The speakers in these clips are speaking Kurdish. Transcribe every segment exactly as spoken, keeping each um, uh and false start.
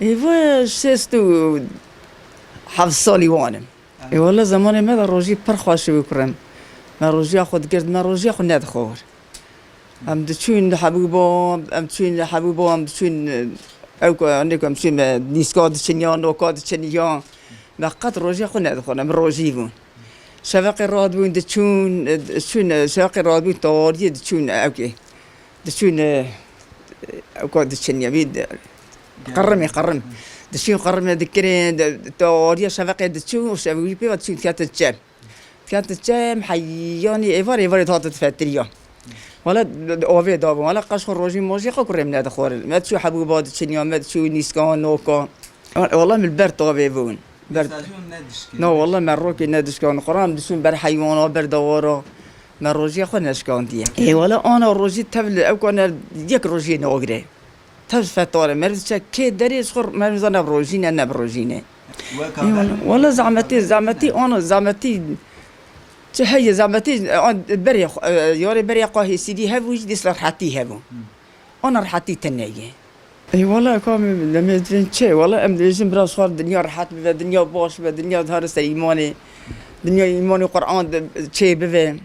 Êva şêst û heft salî wan im. Ê wele zemanê me de rojî pir xweş bû kurem. Me rojiya xwe digirt, me rojiya xwe nedixwar. Em diçûn hebû bo, em çûn hebû bo, em diçûn, ew ku, em diçûn me nîska diçin ya, noka diçin ya. Me qet rojiya xwe nedixwar, em rojî bûn. Şeveqê radibûn diçûn, çûn, şeveqê radibûn tariyê diçûn ewkê. Diçûn, e, ewka diçin ya, bî de, qerimê, qerim. Diçûn qerimê dikirin, de, tariya şeveqê diçûn û şevî pê ve diçûn diketin çem. Diketin çem, heyanî êvar, êvarê dihate difetiriya. Wele avê dabûn, wele qeş xwe rojî mojî xwe kurê min nedixwarin. Me diçû hebûba diçin ya, me diçû nîska, noka. Wele min li ber tavê bûn. Ber- Mesajê hûn nedişkên. Na, wele me rokê nedişkan. Xwe em diçûn ber heywana, ber dawara. Me rojiya xwe neşkandiye. Ê, wele ana rojî tev li ew kane yek rojiyê nagire. Tev fetare. Meriv diçe kê derê ji xwe meriv zane bi rojî ne, ne bi rojî ne. Weka Ê, wele, wele zehmetî, zehmetî, ana zehmetî. Çi heye zehmetî, an berê xwe, e, yarê berê xwe hêsîdî hebû, jî dîsa rehetî hebû. Ana rehetî tune ye. Ê wele ka em demê divên çi? Wele em dibêjin bira ji xwe dinya rehet bibe, dinya baş bibe, dinya dihare ser îmanê, dinya îmanê Quran de çê bibe.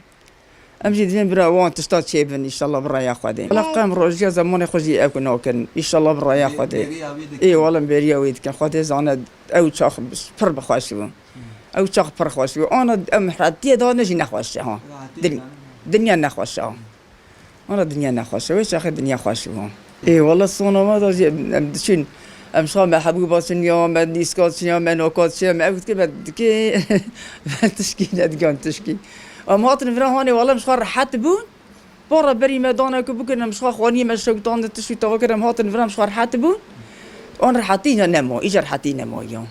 Em jî divên bira wan tişta çê bibin, înşallah bi raya Xwedê. Wele qe em rojiya zemanê xwe jî ew ku nakin, înşallah bi raya Xwedê. Ê wele em bêriya wê dikin, Xwedê zane ew çax pir bi xweş bû. Ew çax pir xweş bû. Ana em rehetiyê de ne jî nexweş e ha. Din-, dinya nexweş e ha. Ana dinya nexweş e, wê çaxê dinya xweş bû. Ê, wele sona me da jî em, em diçin, em şa me hebû basin ya, me nîska diçin ya, me noka diçin ya, me ev dikin, me dikê, me tişkî nedigan tişkî. Em hatin vira hanê, wele em ji xwe rehet bûn. Para berî me dane ku bikin, em ji xwe xwaniyê me şewtan de tişt û tava kir, em hatin vira em ji xwe rehet bûn. An rehetî ne nema, îca rehetî nema ya.